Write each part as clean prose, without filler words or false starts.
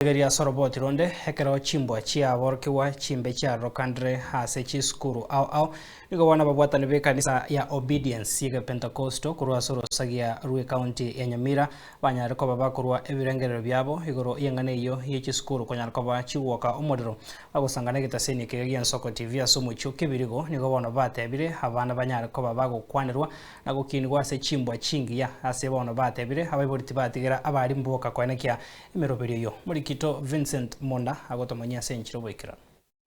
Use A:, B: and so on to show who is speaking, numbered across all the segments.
A: Rigereria ase oroboti ronde, ekero chimbwa chiaborokigwa chimbe chiarorokandire ase chisukuru ao ao, nigo bono ababwatani b'ekanisa ya Obedience y'Egepentekosto korwa ase orosagia rw'ecounty ya Nyamira banyare koba bakorwa ebirengererio biabo igoro y'eng'ana eyio ye chisukuru konyara koba chigwoka omorero. Bagosangana egetaseni ekega gi'Ensoko TV ase omochie o Kebirigo nigo bono batebire abana banyare koba bagokwanerwa na gokinigwa ase chimbwa chingiya ase bono batebire abaibori tibatigera abarimu boka koenekia Emeroberio eyio Morikito Vincent Monda agotomanyia ase enchera oboikeranu.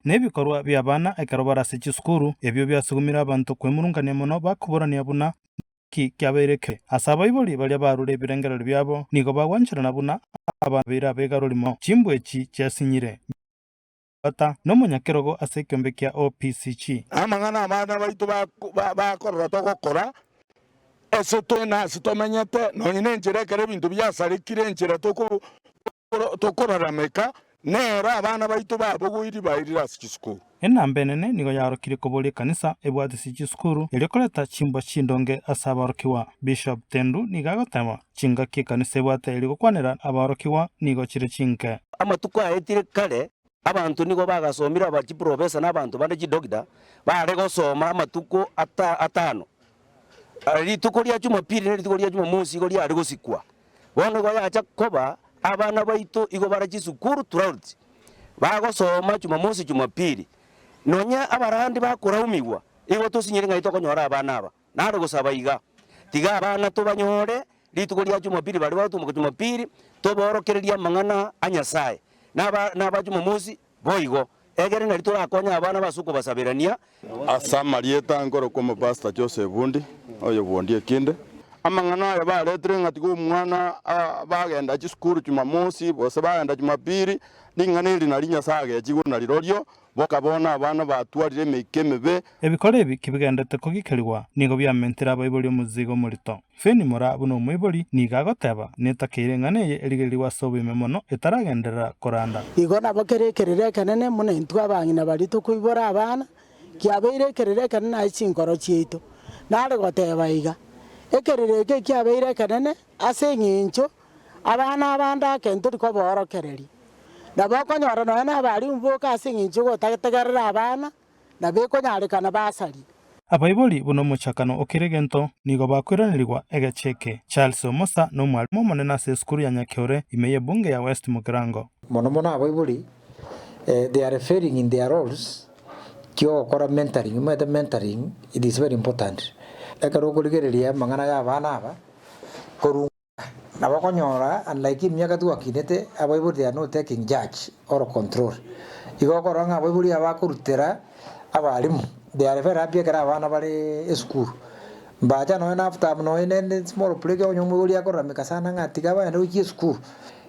B: Nebikorwa bi'abana ekero bare ase chisukuru, ebio biasugumire abanto kwemurungania mono bakoborania buna nki kiabeire ekebe. Ase abaibori baria barure ebirengererio biabo, nigo bagwancherana buna abana babeire abegarori mono. Chimbwa echi chiasinyire. Bata nomonyakerogo ase ekeombe kia OPCG.
C: Amang'ana abana baito bakorora togokora, ase tore na ase tomenyete, nonya nenchera ekero ebinto biasarekire enchera tokorarameka, nero abana baito babogoirie bairire ase chisukuru.
B: Enamba enene nigo yaorokirie koboria ekanisa ebwatisi chisukuru erio koreta chimbwa chindonge ase aborokigwa. Bishop Tendu nigo agoteba, Chingaki ekanisa ebwate erio gokwanera aborokigwa nigo chire chinke.
D: Amatuko aetire kare, abanto nigo bagasomire aba chiprofesa na abanto bande chidokita, bare gosoma amatuko ata atano. Rituko ria Jumapili na rituko ria Jumamosi igo riare gosikwa. Bono igo yacha koba abana baito igo bare chisukuru throughout, bagosoma Jumamosi Jumapili. Nonya abarandi bakoraumigwa, igo tosinyire ng'ai tokonyora abana aba. Nare gosaba iga, tiga abana tobanyore rituko ria Jumapili baria bagotumoka Jumapili, toborokererie amang'ana a Nyasae, na aba na aba Jumamosi boigo, egere nario torakonye abana ase okobasaberania.
E: Ase amarieta nkorokwa Omopastor Joseph Bundi, oyo Bundi Ekinde. Amang'ana aya baretire ng'a tiga omwana bagenda chisukuru Jumamosi gose bagenda Jumapili, ring'ana eri nari Nyasae agechigwe narirorio, Boka bono abana batwarire emeika emebe.
B: Ebikoro ebi kibigenderete kogikerigwa, nigo biamentire abaibori omozigo omorito. Feni Moraa buna omoibori nigo agoteba, Netakeire eng'ana eye erigererigwe ase oboime mono etaragenderera koranda.
F: Igo nabo kere ekerero ekenene buna intwe abang'ina baria tokoibora abana, kiabeire ekerero ekenene ase chinkoro chiaito. Nare goteba iga, ekerero eke ekiabeire ekenene ase eng'encho Abana abande ake ntori koboorokereria. Nabo okonyora nonya nabarimu boka ase eng'encho y'ogotategerera abana, nabo ekonyarekana basarie.
B: Abaibori buna omochakano o kera egento nigo bakoiranerigwa egeche eke. Charles Omosa nomwalimu omonene ase esukuru ya Nyakeore ime y'ebunge ya West Mugirango.
G: Mono mono abaibori they are failing in their roles chiogokora mentoring, omanyete mentoring it is very important. Ekero okorigereria amang'ana ya abana aba korwa. Nabo okonyora unlike emiaka twakinete abaibori they are not taking judge or control. Igo okorora ng'a abaibori aba bakorutera abalimu they are very happy ekero abana bare esukuru. Mbacha nonye na after nonye ne small break onye omoibori akorarameka sana ng'a tiga bagende gochia esukuru.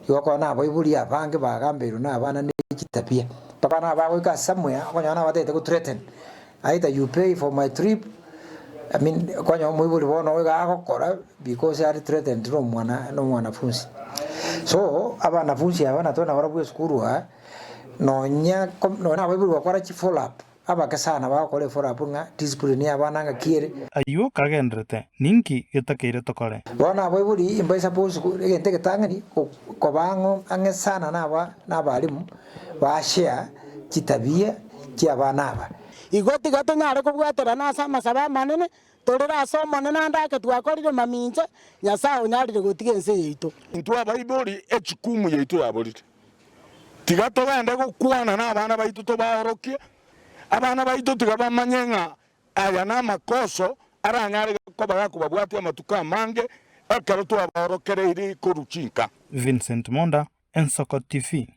G: Igo okonyora na abaibori abange bagambeirwe na abana ne chitabia. Mpaka abana bagoika ase somewhere okonyora nabatagete go threaten Either you pay for my trip, I mean okonyora omoibori bono iga agokora because are threatened na omwana na omwanafunsi. So abanafunsi aba natwe nabarabwo esukuru aa, nonya ko nonya abaibori gokora chi follow up, abake sana bagokora efollow up ng'a discipline ya abana ng'aki ere.
B: Ayio kagenderete, ninki getakeire tokore?
G: Bono abaibori mbai suppose egento egetang'ani koba ang'o ang'e sana na aba na abalimu. Bashare chitabia chi'abana aba.
F: Igo tiga tonyare kobwaterana ase amasabo amanene, torere ase Omonene ande ake twakorire mamincha, Nyasae onyarire gotiga ense yaito.
C: Intwe abaibori echikumu yaito yaborire. Tiga togende gokwana nabana baito tobaorokie. Abana baito tiga bamanye ng'a aya namakoso aranyare koba gakobabwatia amatuko amange ekero twabaorokereirie korwa chinka.
B: Vincent Monda, Ensoko TV.